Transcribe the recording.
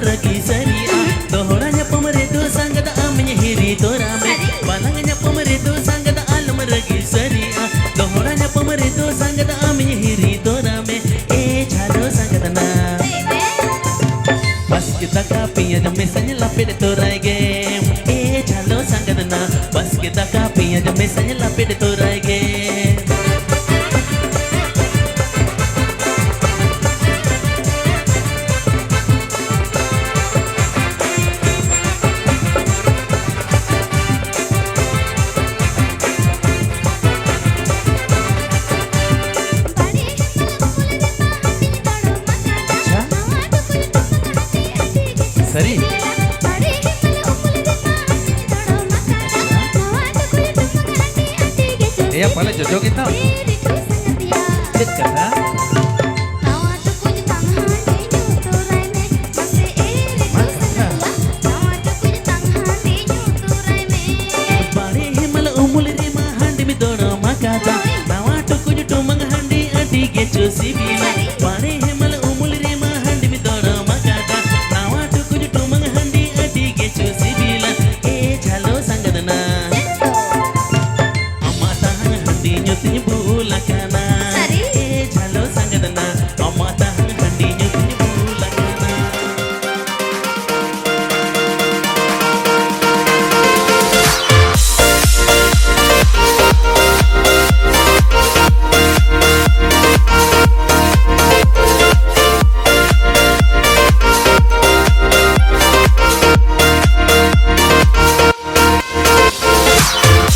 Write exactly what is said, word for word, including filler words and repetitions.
ᱨᱟᱹᱜᱤ ᱥᱟᱹᱨᱤᱜᱼᱟ᱾ ᱫᱚᱦᱲᱟ ᱧᱟᱯᱟᱢ ᱨᱮᱫᱚ ᱥᱟᱸᱜᱟᱫ ᱟᱢᱤᱧ ᱦᱤᱨᱤ ᱛᱚᱨᱟ ᱢᱮ᱾ ᱥᱟᱹᱨᱤ᱾ ᱵᱟᱞᱟᱝ ᱧᱟᱯᱟᱢ ᱨᱮᱫᱚ ᱥᱟᱸᱜᱟᱫ ᱟᱞᱚᱢ ᱨᱟᱹᱜᱤ ᱥᱟᱹᱨᱤᱜᱼᱟ᱾ ᱫᱚᱦᱲᱟ ᱧᱟᱯᱟᱢ ᱨᱮᱫᱚ ᱥᱟᱸᱜᱟᱫ ᱟᱢᱤᱧ ᱦᱤᱨᱤ ᱛᱚᱨᱟ ᱢᱮ᱾ ᱮ ᱡᱷᱟᱞᱚ ᱥᱟᱸᱜᱟᱫ ᱱᱟ᱾ ᱵᱟᱥᱠᱮ ᱫᱟᱠᱟ ᱯᱮᱸᱭᱟᱡᱽ ᱢᱮᱥᱟᱧ ᱞᱟᱯᱮᱫ ᱛᱚᱨᱟᱭ ᱜᱮ᱾ ᱮ ᱡᱷᱟᱞᱚ ᱥᱟᱸᱜᱟᱫ ᱱᱟ᱾ ᱵᱟᱥᱠᱮ ᱫᱟᱠᱟ ᱯᱮᱸᱭᱟᱡᱽ ᱢᱮᱥᱟᱧ ᱞᱟᱯᱮᱫ ᱛᱚᱨᱟᱭ ᱜᱮ᱾ ᱟᱪᱪᱷᱟ᱾ ᱥᱟᱹᱨᱤ? ᱮᱭᱟ, ᱯᱟᱞᱮ ᱡᱚᱡᱚ ᱜᱮᱛᱟᱢ? ᱪᱮᱫ ᱠᱟᱛᱷᱟ?